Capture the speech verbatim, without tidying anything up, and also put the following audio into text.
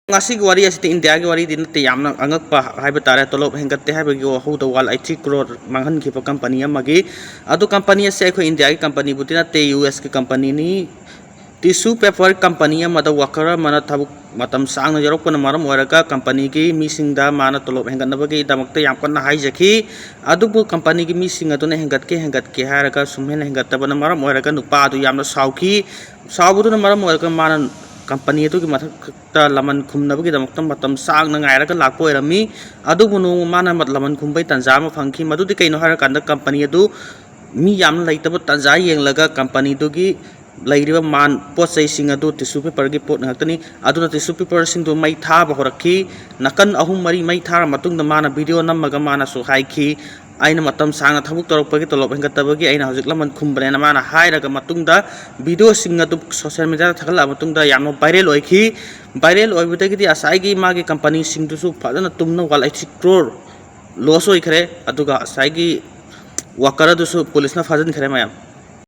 ꯉꯁꯤꯒꯤ ꯋꯥꯔꯤ ꯑꯁꯤꯗꯤ ꯏꯟꯗꯤꯌꯥꯒꯤ ꯋꯥꯔꯤꯗꯤ ꯅꯠꯇꯦ, ꯌꯥꯝꯅ ꯑꯉꯛꯄ ꯍꯥꯏꯕ ꯇꯥꯔꯦ꯫ ꯇꯣꯂꯣꯞ ꯍꯦꯟꯒꯠꯇꯦ ꯍꯥꯏꯕꯒꯤ ꯋꯥꯍꯧꯗ ꯋꯥꯟ ꯑꯩꯠꯇꯤ ꯀ꯭ꯔꯣꯔ ꯃꯥꯡꯍꯟꯈꯤꯕ ꯀꯝꯄꯅꯤ ꯑꯃꯒꯤ, ꯑꯗꯨ ꯀꯝꯄꯅꯤ ꯑꯁꯤ ꯑꯩꯈꯣꯏ ꯏꯟꯗꯤꯌꯥꯒꯤ ꯀꯝꯄꯅꯤꯕꯨꯗꯤ ꯅꯠꯇꯦ, ꯌꯨ ꯑꯦꯁꯀꯤ ꯀꯝꯄꯅꯤꯅꯤ꯫ ꯇꯤꯁꯨ ꯄꯦꯄꯔ ꯀꯝꯄꯅꯤ ꯑꯃꯗ ꯋꯥꯀꯔ ꯑꯃꯅ ꯊꯕꯛ ꯃꯇꯝ ꯁꯥꯡꯅ ꯌꯥꯎꯔꯛꯄꯅ ꯃꯔꯝ ꯑꯣꯏꯔꯒ ꯀꯝꯄꯅꯤꯒꯤ ꯃꯤꯁꯤꯡꯗ ꯃꯥꯅ ꯇꯣꯂꯣꯞ ꯍꯦꯟꯒꯠꯅꯕꯒꯤꯗꯃꯛꯇ ꯌꯥꯝ ꯀꯟꯅ ꯍꯥꯏꯖꯈꯤ꯫ ꯑꯗꯨꯕꯨ ꯀꯝꯄꯅꯤꯒꯤ ꯃꯤꯁꯤꯡ ꯑꯗꯨꯅ ꯍꯦꯟꯒꯠꯀꯦ ꯍꯦꯟꯒꯠꯀꯦ ꯍꯥꯏꯔꯒ ꯁꯨꯝ ꯍꯦꯟꯅ ꯍꯦꯟꯒꯠꯇꯕꯅ ꯃꯔꯝ ꯑꯣꯏꯔꯒ ꯅꯨꯄꯥ ꯑꯗꯨ ꯌꯥꯝꯅ ꯁꯥꯎꯈꯤ꯫ ꯁꯥꯎꯕꯗꯨꯅ ꯃꯔꯝ ꯑꯣꯏꯔꯒ ꯃꯥꯅ ꯀꯝꯄꯅꯤ ꯑꯗꯨꯒꯤ ꯃꯊꯛꯇ ꯂꯃꯟ ꯈꯨꯝꯅꯕꯒꯤꯗꯃꯛꯇ ꯃꯇꯝ ꯁꯥꯡꯅ ꯉꯥꯏꯔꯒ ꯂꯥꯛꯄ ꯑꯣꯏꯔꯝꯃꯤ꯫ ꯑꯗꯨꯕꯨ ꯅꯣꯡꯃ ꯃꯥꯅ ꯂꯃꯟ ꯈꯨꯝꯕꯒꯤ ꯇꯥꯟꯖꯥ ꯑꯃ ꯐꯪꯈꯤ꯫ ꯃꯗꯨꯗꯤ ꯀꯩꯅꯣ ꯍꯥꯏꯔꯀꯥꯟꯗ ꯀꯝꯄꯅꯤ ꯑꯗꯨ ꯃꯤ ꯌꯥꯝꯅ ꯂꯩꯇꯕ ꯇꯥꯟꯖꯥ ꯌꯦꯡꯂꯒ ꯀꯝꯄꯅꯤꯗꯨꯒꯤ ꯂꯩꯔꯤꯕ ꯃꯥꯟ ꯄꯣꯠ ꯆꯩꯁꯤꯡ ꯑꯗꯨ ꯇꯤꯁꯨ ꯄꯦꯄꯔꯒꯤ ꯄꯣꯠ ꯉꯥꯛꯇꯅꯤ꯫ ꯑꯗꯨꯅ ꯇꯤꯁꯨ ꯄꯦꯄꯔꯁꯤꯡꯗꯨ ꯃꯩ ꯊꯥꯕ ꯍꯧꯔꯛꯈꯤ꯫ ꯅꯥꯀꯟ ꯑꯍꯨꯝ ꯃꯔꯤ ꯃꯩ ꯊꯥꯔ ꯃꯇꯨꯡꯗ ꯃꯥꯅ ꯚꯤꯗꯤꯑꯣ ꯅꯝꯃꯒ ꯃꯥꯅꯁꯨ ꯍꯥꯏꯈꯤ, "ꯑꯩꯅ ꯃꯇꯝ ꯁꯥꯡꯅ ꯊꯕꯛ ꯇꯧꯔꯛꯄꯒꯤ ꯇꯣꯂꯣꯞ ꯍꯦꯟꯒꯠꯇꯕꯒꯤ ꯑꯩꯅ ꯍꯧꯖꯤꯛ ꯂꯃꯟ ꯈꯨꯝꯕꯅꯦꯅ" ꯃꯥꯅ ꯍꯥꯏꯔꯒ ꯃꯇꯨꯡꯗ ꯚꯤꯗꯤꯑꯣꯁꯤꯡ ꯑꯗꯨ ꯁꯣꯁꯤꯌꯦꯜ ꯃꯤꯗꯤꯌꯥꯗ ꯊꯥꯒꯠꯂꯛꯑ ꯃꯇꯨꯡꯗ ꯌꯥꯝꯅ ꯚꯥꯏꯔꯦꯜ ꯑꯣꯏꯈꯤ꯫ ꯚꯥꯏꯔꯦꯜ ꯑꯣꯏꯕꯗꯒꯤꯗꯤ ꯉꯁꯥꯏꯒꯤ ꯃꯥꯒꯤ ꯀꯝꯄꯅꯤꯁꯤꯡꯗꯨꯁꯨ ꯐꯖꯅ ꯇꯨꯝꯅ ꯋꯥꯟ ꯑꯩꯠꯇꯤ ꯀ꯭ꯔꯣꯔ ꯂꯣꯁ ꯑꯣꯏꯈ꯭ꯔꯦ꯫ ꯑꯗꯨꯒ ꯉꯁꯥꯏꯒꯤ ꯋꯥꯀꯔ ꯑꯗꯨꯁꯨ ꯄꯨꯂꯤꯁꯅ ꯐꯥꯖꯤꯟꯈ꯭ꯔꯦ ꯃꯌꯥꯝ꯫